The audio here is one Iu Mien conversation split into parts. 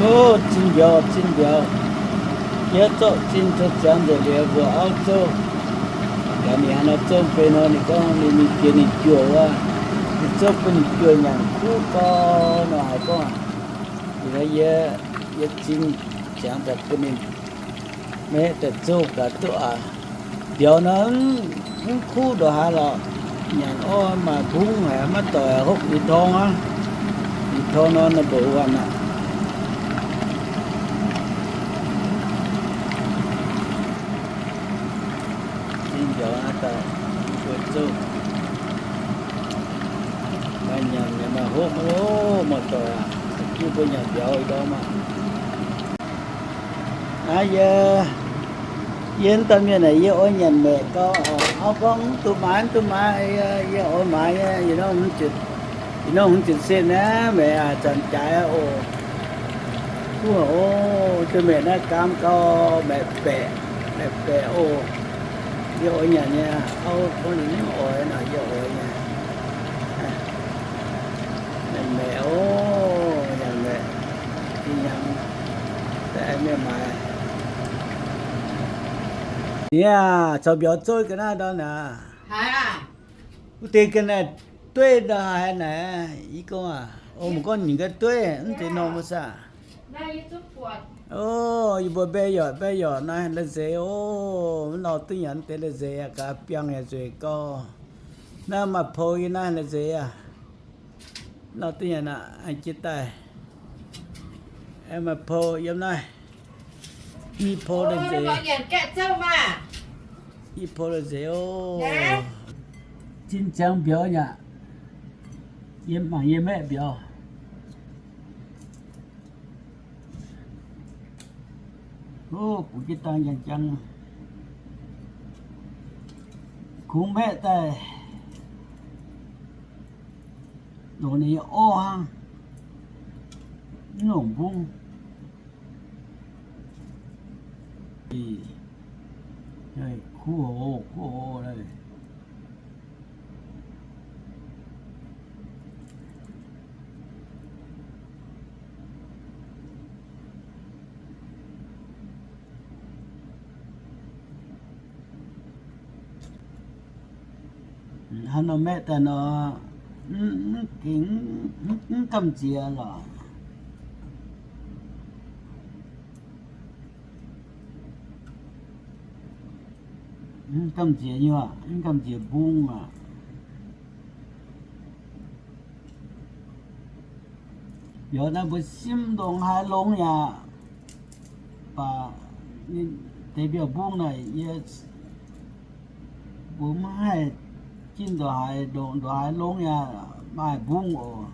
O, zinh mbiauz, zinh mbiauz. Yie zorqv zinh zoux ziangx nzengc liuz mbuo auv zouv. Gaax ninh haaix nor zouv benx nor, ninh gorngv ninh mingh jiex ninh juoh wuov, ninh zouv bun ninh juoh nyanc kuv gau nor haiz gorngv, yie, yie zinh ziangx daaih bun ninh maeqv daaih zouv gaax duqv aqv. Mbiauz nor mv kuv ndongc haaix lorqc. Nyanc orv maaih mbungv haic, maiv doic, hopv i torngv aqv. I torngv nor naaiv mbuo wuonh aqv. Zinh mbiauz naaiv daaih mbuo zouv maaih nyanc maaih hopv loh, maaih doic aqv. Jienv mbuo nyanc mbiauz i ndorm aqv. Naaiv yie, yie daaih mienh naaic yie oix nyanc maeqc gau. Auv gorngv, mv dungx maaiz, mv dungx maaiz, yie oix maaiz nyei, yietc norm hmz ziepc cent naaiv maeqc aac, zanc jaaix oc. Wuov, o, maaih maeqc naaiv gaam gau, maeqc baeqc, maeqc baeqc oc. Yie oix nyanc nyei. Auv gorngv ninh mv oix naaic, yie oix nyei. Nyanc maeqc oc, nyanc maeqc. Zinh nyanc, daaih mienh maaiz. Yie aah, caux mbiauz zouv ga'naaiv ndau naaic. Wuov deix ga'naaiv dueiv ndau haaix naaic, yie gorngv aac, o, mv gorngv nyic ga'dueiv, mv zeiz norm wuov saah. O, yie mbuo mbaeqv yorqc, mbaeqv yorqc naaiv la'zeix o. Mv nor duqv nyanc deix la'zeix aqv, gaax biangh yaac nzueic gau. Naaiv maaih pou yie naaiv la'zeix aqv. Nor duqv nyanc aqv, jiex daaih. Maaih pou yiem naaiv. I pou la'zeix. I pou la'zeix o. Zinh ziangx mbiauz nyei aqv. Yie mangc yie maeqv mbiauz. O, bungx jienv dangh njang-njang. Kungx maeqv daaih longc ninh nyei orv hnangv, mv longc mbungv. Kuv hoc, kuv hoc. Hnangv nor maeqv daaih nor, mv gamh nziex lorqc. Mv gamh nziex nyei, mv gamh nziex mbungv aqv. Mbiauz naaiv mbuo simv ndongc haaix longx yaac, baac deix mbiauz mbungv naaic yie mbuo maiv haih ginv ndongc haaix, ndongc haaix longx yaac maaih mbungv oc.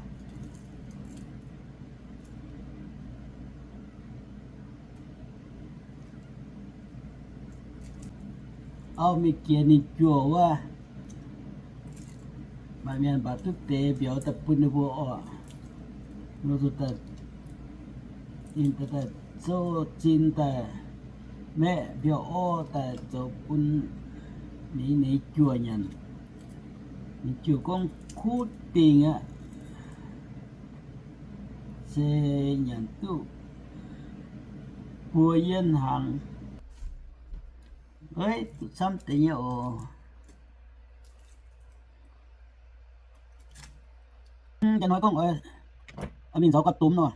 Auv mingh jiex ninh juoh wuov, maaih mienh mbatc duqv deix mbiauz daaih bun ninh mbuo oc. Ninh daaih, ninh daaih zouv zinh daaih maeqv mbiauz orv daaih zoux bun ninh, ninh juoh nyanc. Ninh juoh gorngv kuv dingc aqv. Se nyanc duqv buo yienh hnaangx. Eix, duqv camv deix nyei oc. Janx-hnoi gorngv oix mingh nzauz gauh domh nor,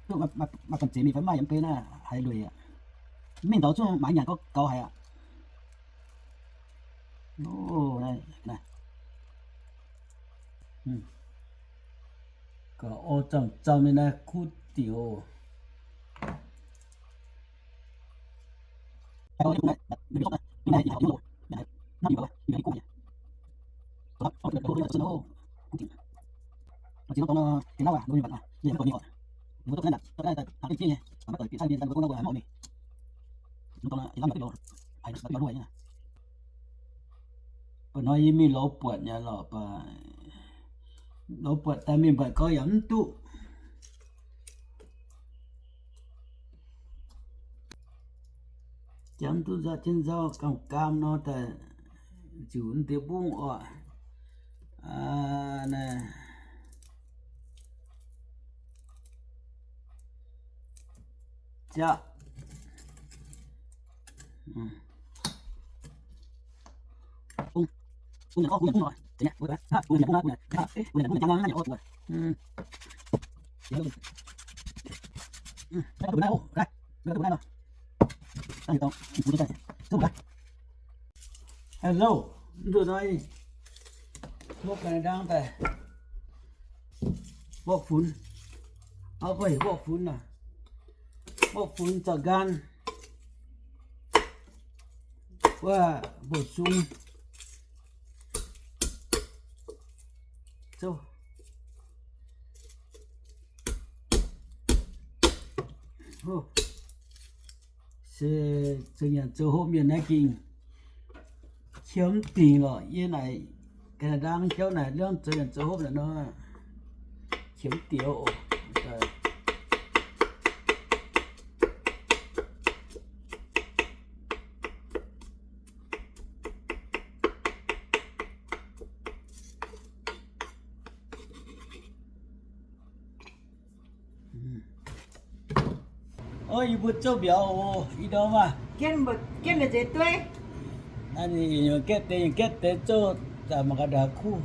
maaih gamh nziex mingh fai maaih yiem bei naaiv haiz lueic aqv. Mingh nzauz zungv maaiz nyanc gorngv gaux haic aqv. Gauh o zamh zamh nyei naaiv kuv dingc oc. Ba'hnoi yie mingh lorz buatc nyei lorqc, ba'hnoi lorz buatc daaih mingh mbatc gau yaac mv duqv. Jangx duqv nzauh jienv nzauh gaam gaam nor daaih ziouc deix mbungv oc. Naaiv Ziangh. Hello, mv duqv hnoi, mbuo ganh ndaang daaih mborqv funx. Aa, mbuo heuc mborqv funx naaic. Mborqv funx zaux nqaanh, wuov bổ sung. Zouv. Se zoux nyanc zoux hopv mienh naaiv gengh qiemx dingc lorqc. Yie naaic ga'naaiv ndaang jauv naaic, liangv zoux nyanc zoux hopv naaic nor, qiemx diex oc. Ov, yie mbuo zouv mbiauz oc, i ndorm maah. Jienv mbuo, jienv mbuo nzeix dueiv. Naaiv ninh yungz gaeqv deix, yungz gaeqv deix zouv daaih mangc gaax ndaangc kuv.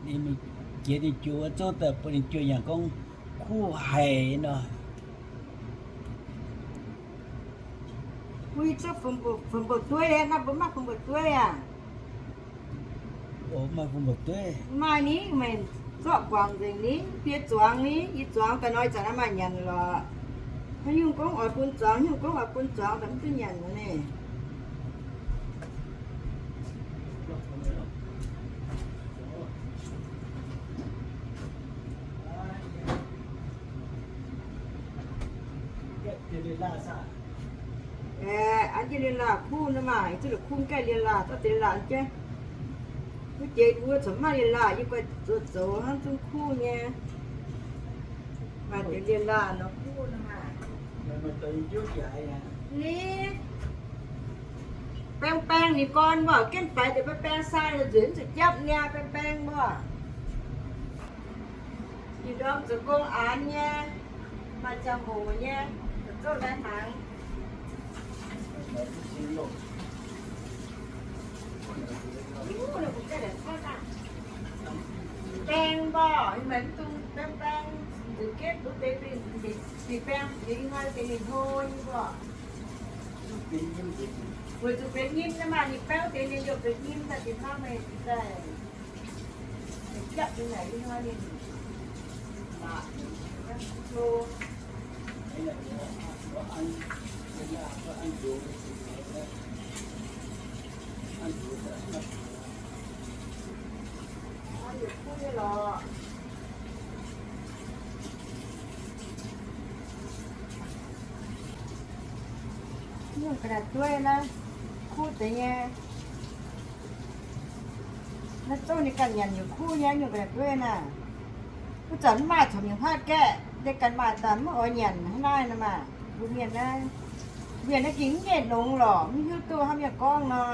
Ninh jiex ninh juoz zouv daaih bun ninh juoz nyanc gorngv kuv haic nor. Mbuo zouv funx mbu'ndongx dueiv, naaiv mbuo maiv funx mbu'ndongx dueiv aac. Oc, maiv funx mbu'ndongx dueiv. Maaih ni, meih zorqv guangc nzengc ni, biei zuangx ni, yie zuangx daaih nor, ih zanc naaiv maaih nyanc lorqc. Haaix nyungc gorngv oix bun zuangx, nyungc gorngv oix bun zuangx daaih mv duqv nyanc nor ni. Aeqv, an jienv lienh laah kuv nor maah, ih zuqc la'kuv gaeqv lienh laah, zorqv deix lienh laah jienv. Wuov jiex wuov corc maaih lienh laah, yie guai zoux zoux hnangv zungv kuv nyei. Maaih deix lienh laah nor kuv nor maah. Ni, baeng baeng ninh gorn mbuo, genv faix deix baeng baeng sai, nzueic mv zuqc japv niaa, baeng baeng mbuo. Ih ndorm zoux gong aanx nyei, maaih ziangh hoc nyei, zoux laih hnaangx. Baeng mbuo, meih mv dungx baeng baeng, nzueic genv duqv deix, ninh baeng deix hnoi deix ninh hlo nyei mbuo. Weic zuqc benx nyim nyei maah, ninh baeng deix ninh yaac benx nyim daaih, deix hnoi meih daaih. Nyungc ga'naaiv dueiv naaiv kuv deix nyei. Naaiv zouv ninh ganh nyanc yaac kuv nyei, nyungc ga'naaiv dueiv naaiv. Wuov zanc mv maaih corc mingh huaatv gaeqv, deix ganh maaih daaih mv oix nyanc hnangv naaiv nor maah. Mbuo mienh naaiv, mienh naaiv gengh mv nyeic longx lorqc, mv hiuv duqv hnangv mienh gorngv nor.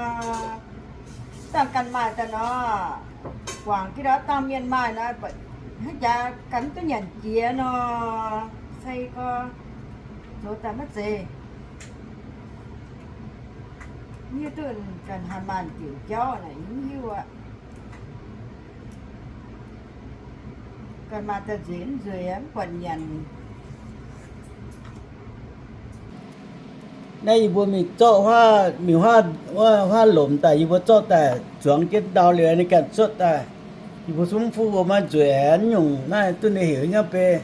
Dangh ganh maaih daaih nor, guangc jienv ndortv dangh mienh maaih nor, hnangv jaax ganh mv duqv nyanc jiex nor. Se gorx zoux daaih maiv zeiz. Mv hiuv duqv ganh haih maanh diuc jauv naaic, mv hiuv aqv. Ganh maaih daaih nzueic mv nzueic mv buatc nyanc. Naaiv yie mbuo mingh zorqv huaav, mingh huaav, huaav lomc daaih, yie mbuo zorqv daaih zuangx jienv ndau liuz, ninh ganh cuotv daaih. Yie mbuo zungv fuqv mbuo maiv nzueic aqv, nyungc naaiv duqv ninh heuc nyei beiv.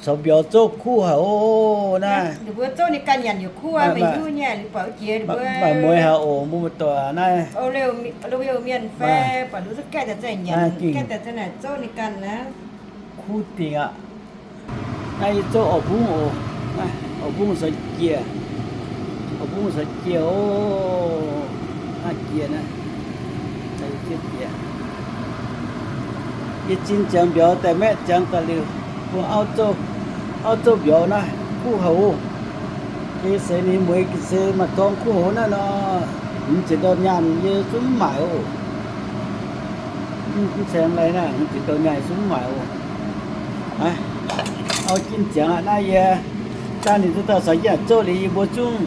Caux mbiauz zouv kuv haic oc naaiv. Ninh mbuo zouv ninh ganh nyanc yaac kuv aqv, meih hiuv nyei, ninh buatc jiex ninh mbuo maaih mueiz haic oc, mbuo muoz-doic naaiv. Lo weu mienh fai buatc lu zouv gaeqv daaih zai nyanc, gaeqv daaih zai naaic zouv ninh ganh naaiv. Kuv dingc aqv. Naaiv yie zouv orqc mbungv oc. Naaiv orqc mbungv caux jiex, orqc mbungv caux jiex oc. Naaiv jiex naaiv, yie zinh ziangx mbiauz daaih maeqv ziangx daaih liuz, bun auv zouv, auv zouv mbiauz naaiv kuv haic oc. Yie seix ninh mueiz ga'sie maaih dorng kuv haic naaiv nor, mv ziex ndorm nyaanh yie zungv mv maaic oc. Mv saeng lai naaiv, mv ziex ndorm nyaanh zungv mv maaic oc. Naaiv, Auv-jin ziangx aqv naaiv yie, dangh ninh zuqc dauh caux jienv zouv liuz yie mbuo zungv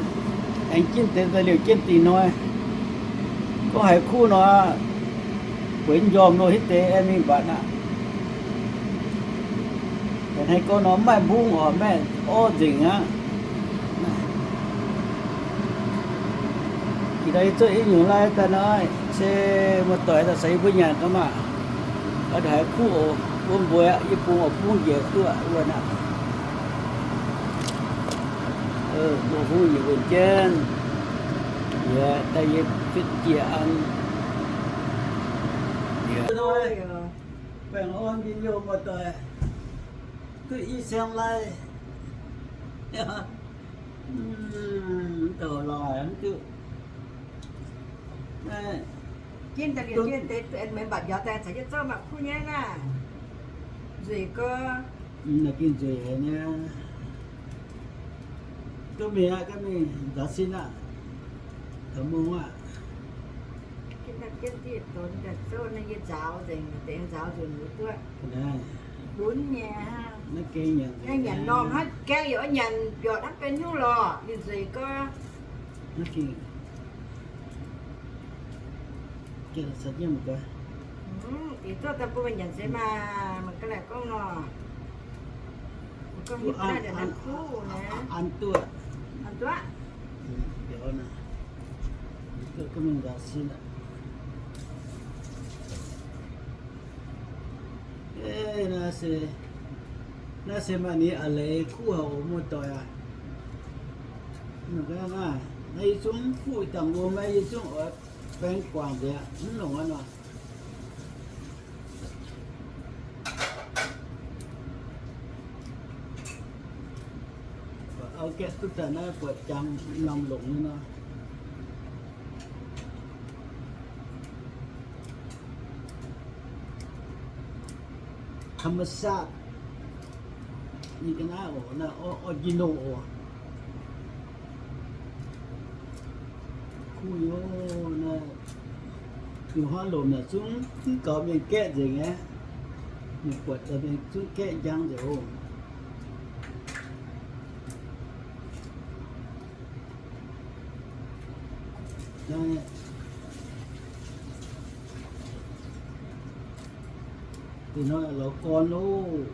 aengx jienv deix daaih liouh jienv dingc hnoi. Gorngv haiz kuv nor, bueix njormh loh hitv deix aengx mingh mbatc aqv. Hnangv gorngv nor maaih mbungv oc, maaih orv nzengc aqv. Ih ndau yie zouv i nyungc lai daaih nor, se muoz-doic daaih caux yie mbuo nyanc gaax maah. Oix haiz kuv oc, mbuo mbuox yie bung oc, bung njiec duqv wuonh aqv. Bung njiec wuonh jienv, yie daaih yie fitv jiex an. Baengh orn njien-youh muoz-doic, duqv i siang lai. Dauh lorz haic mv duqv. Jin daaih liouh jienv deix, meih mbatc mbiauz daaih caux jienv zouv maaih kuv nyei naaiv. Nzueic gau. Naaiv gengh nzueic haic nyei. Duqv mingh aqv, duqv mingh nzaaux sin aqv. Taux mungh aqv. Jin daaih jienv dieh donx daaih zouv naaiv yie nzaaux nzengc, deix nzaaux nzunc wuov duqv. Lunx nyei. Naaiv gengh nyanc, gaengh nyanc normh hnangv, gaengh yaac nyanc mbiorqc hnangv benx nyungc lorqc, ninh nzueic gau. Naaiv gengh Gengh caux jienv mangc gaax. Dingc zuoqv daaih bun meih nyanc seix maah, mangc gaax laaic gorngv nor. Gorngv hiuv duqv naaiv ndanc naaiv kuv naaiv. An duqv. An duqv. Mbiauz naaic, duqv gunv mingh nzaaux sin aqv. Naaiv se, naaiv se maaih ninh a'leiz kuv haic oc, muoz-doic aac. Naaiv yie zungv kuv dangh wuom, naaiv yie zungv oix baeng guangc nzengc, mv longc aqv nor. Auv-gaeqv duqv daaih naaiv buatc jangx norm longc nyei nor. ธรรมชาติ nyei ga'naaiv oc, naaiv original oc. Kuv yoc naaiv, ninh hnangv lomc naaic zungv mv gaux mienh gaeqv nzengc aqv. Ninh buatc daaih mienh zungv gaeqv njang nzengc oc. Naaiv, dingc hnoi lorz gorn loh.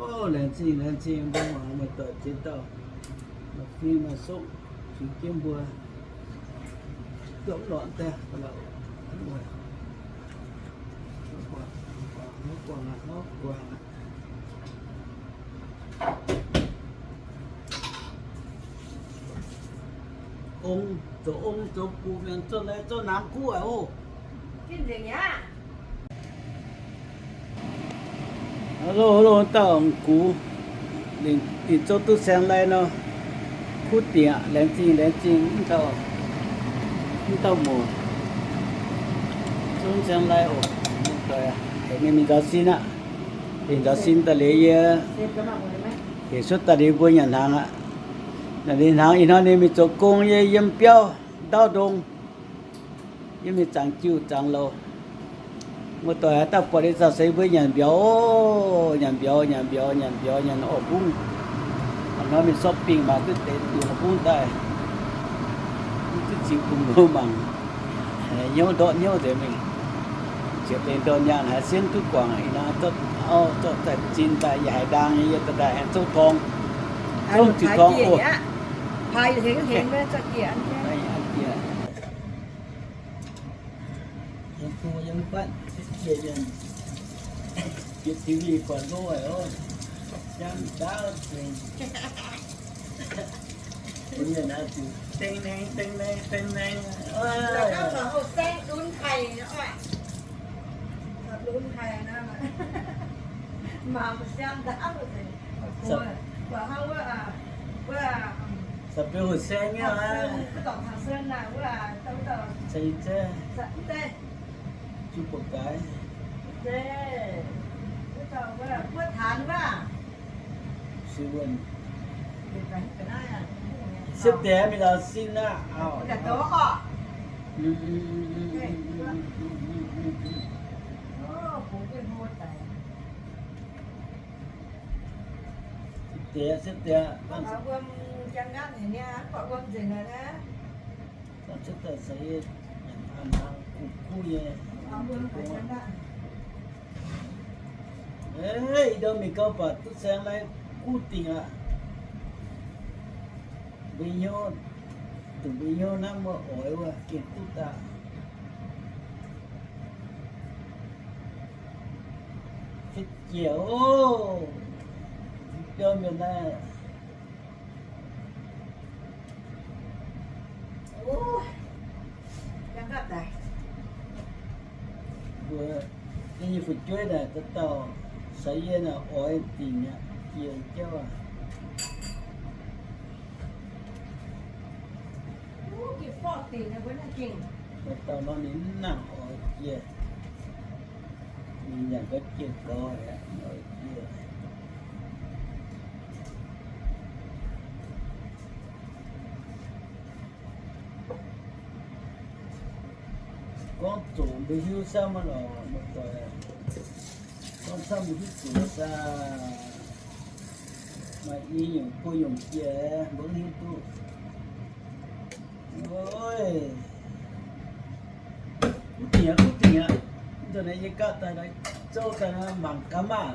Ov, laengz zingh, laengz zingh mbuo muangx meih doic ziex dauh, maaih fing maaih sokv, fingx jienv mbuo. Duqv mv lorz daaih, ong zoux ong zoux gux mienh zorqv lai zorqv naamh guv aqv oc. Hello, hello, dauh gux, ninh zouv duqv saeng lai nor, kuv dingc aqv, laengz zingh, laengz zingh, mv dauh, mv dauh muoc, zouv saeng lai oc. Ninh mingh nzaaux sin aqv. Ninh nzaaux sin daaih liuz yie hec cuotv daaih liuz mbuo nyanc hnaangx aqv. Nyanc liuz hnaangx ih hnoi ninh mingh zoux gong, yie yiem biauv ndaauv ndong. Yie mingh zaangc jiu zaangc louc. Muoz-doic haaix dauh buatc ninh caux seix mbuo nyanc mbiauz, nyanc mbiauz, nyanc mbiauz, nyanc mbiauz, nyanc orv bungv. Ih hnoi mingh shopping mangc duqv deix orv bungv daaih, mv duqv ziux bun mbuo mangc. Hnyouv ndortv hnyouv nzengc mingh. Ziepc lengh ndorn nyaanh haiz sienv duqv guangc. Ih hnoi zorqv auv zorqv daaih zinh daaih yaac haiz ndaang nyei, yie daaih aengx zouv torng, zouv ziux torng oc. Yie mv baac jiex TV buatc ngouv haic oc. Siang jauv zengc. Mbuo mienh naaiv zuqc deng neng, deng neng, deng neng. Houh saeng lunx haic, lunx haic naaiv. Mangc siang ndaauv nzengc. Guangc hnangv wuov, wuov, Sa biu houh saeng nyei aqv. Mv dorngc Tangh Sen naaiv wuov, dauh, dauh, mv zeiz, Juv Buoqc Gaaix, mv zeiz, wuov dauh wuov, Buov Taanx wuov. Sueih Wuonh. Ga'naaiv, Sipv deix mingh lorz sin aqv. Sipv deix, sipv deix. Ih ndorm mingh gau baac duqv saeng lai guv dingc aqv. Mbuo hnyouv, dongh mbuo hnyouv hnamv wuov oix wuov gengh duqv daaih. Fitv jiex oc. Biauv mienh naaiv. Mbuo nyei fu'jueiv naaic dauh dauh caux yie naaic oix dingc aqv, jiex jauv aqv. Dauh dauh nor ninh mv nangc oix jiex. Ninh nyanc ga'jiex gaux aqv, oix jiex. Gorngv zoqc mbuo hiuv samv aqv lorqc, muoz-doic. Gorngv camv mbuo hiuv zuqc daaih, maaih i nyungc buo nyungc jiex mbuo mv hiuv duqv. Ov, kuv dingc aqv, kuv dingc aqv. Mv deix naaiv yie gaatv daaih, zouv daaih mangc gaax maah.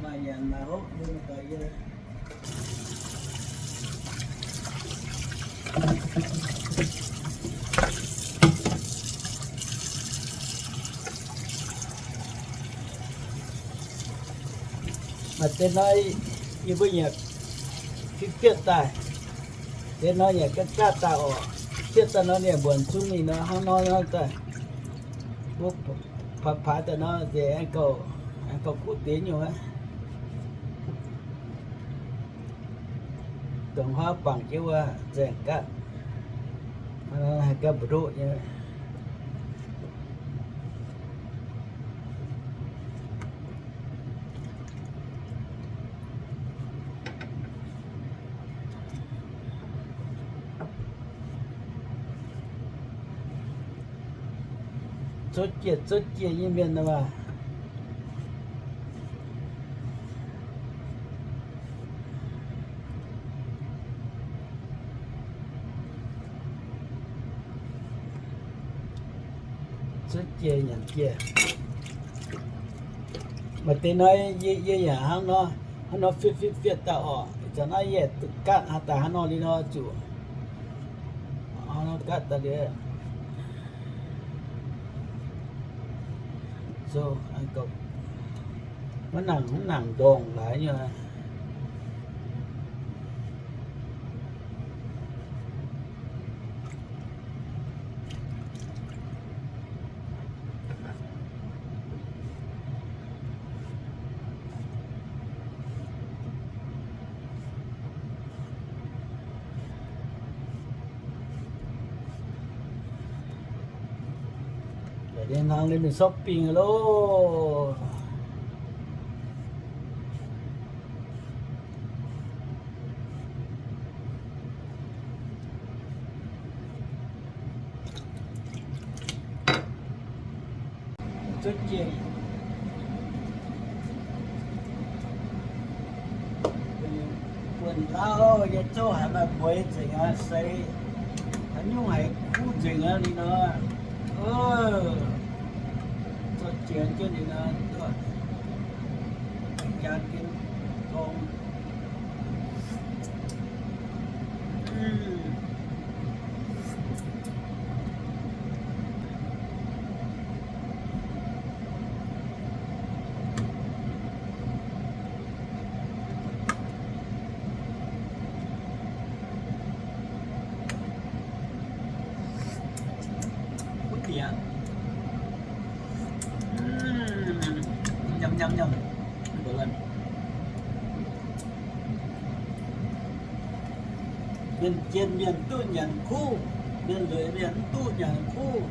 Maaih nyanc maaih hopv mbuo mangc gaax yie. Maaih deix nor yie mbuo yaac fiev fietv daaih, deix nor yaac gaatv gaatv daaih oc. Fietv daaih nor ninh mbuonx zungv mingh nor hnangv nor nor daaih. Wuov paaix paaix daaih nor nzengc aengx gauh, aengx gauh kuv deix nyungc aqv. Dongh huaav bangc jienv wuov nzaeng gaatv, haih gaatv mbu'ndoqv nyei. Zouv jiez zouv jiez nyei mienh maah. Zouv jiez nyanc jiez. Maaih deix nor yie, yie yaac hnangv nor, hnangv nor fietv fietv fietv daaih oc. Ih zanc naaiv yie duqv gaatv haaix daaih hnangv nor li nor zuqc, hnangv nor gaatv daaih liuz, maiv nangc, mv nangc ndongc laaix nyei. Ninh hnangv liuz mingh shopping loh. Zouv jiez, buonc lauh nyei zouv haiz maaih mueiz nzengc aqv, seix haaix nyungc haiz kuv nzengc aqv ninh nor. Zouv jiez jienv ninh nor, jaa jienv gorngv. Kuv diex. Mienh jien mienh duqv nyanc kuv, mienh lueic mienh mv duqv nyanc kuv.